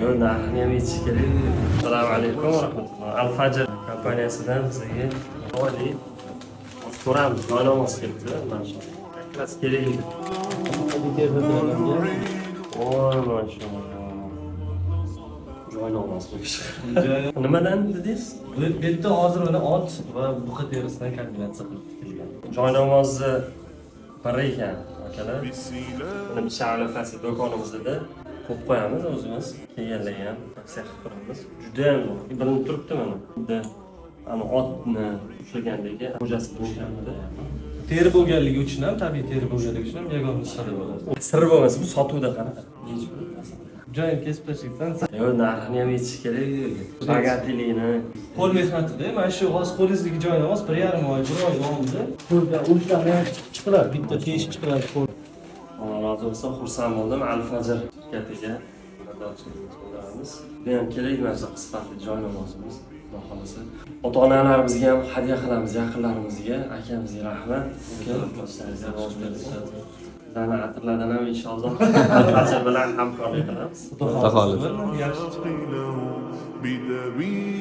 Yo'q, narxini ham aytish kerak. Assalomu alaykum va rahmatulloh. Al Fajr kompaniyasidan bizga oliy ko'ramiz, joynamoz kelibdi. Mana shu. Как раз kerak edi. Voy, mashalloh. Joynamoz bu kishi. Nimadan dedingiz? Bu yerda hozir mana ot va buqa terisidan kombinatsiya qilib tikilgan. Joynamozni biri ekan, akalar. Buni biz Shavla do'konimizda qo'yib qo'yamiz o'zimiz. Kelganlarga ham tavsiya qilib turamiz. Juda ham zo'r. Bilinib turibdi mana. Xuddi ani otni ushlagandagi xo'jasi bilinganida. Teri bo'lganligi uchun ham, tabiiy teri bo'lganligi uchun ham yagona nusxada bo'ladi. Sir bo'lmasa, bu sotuvda qanaqa? Nechi pul masalan? Joyini kesib tashlaysan. Yo'q, narxini ham aytish kerak. Богатый ligini. Qo'l mehnatida mana shu hozir qo'lingizdagi joynamoz 1,5 oy, bir oy davomida qo'ldan urushlarni ham chiqiladi, bitta teshib chiqiladi qo'l. Alloh rozi bo'lsin, xursand bo'ldim. Al Fajr shirkatiga minnatdorchiligimizni bildiramiz. Bu ham kerak narsa, sifatli joy namozimiz. Xudo xohlasa. Ota-onalarimizga ham hadya qilamiz, yaqinlarimizga, akamizga rahmat. Aka, ishlaringizga rivoj bersin. Bizlarni atirlardan ham inshaalloh Al Fajr bilan hamkorlik qilamiz. Xudo xohlasa. Yaxshi. له بدبي.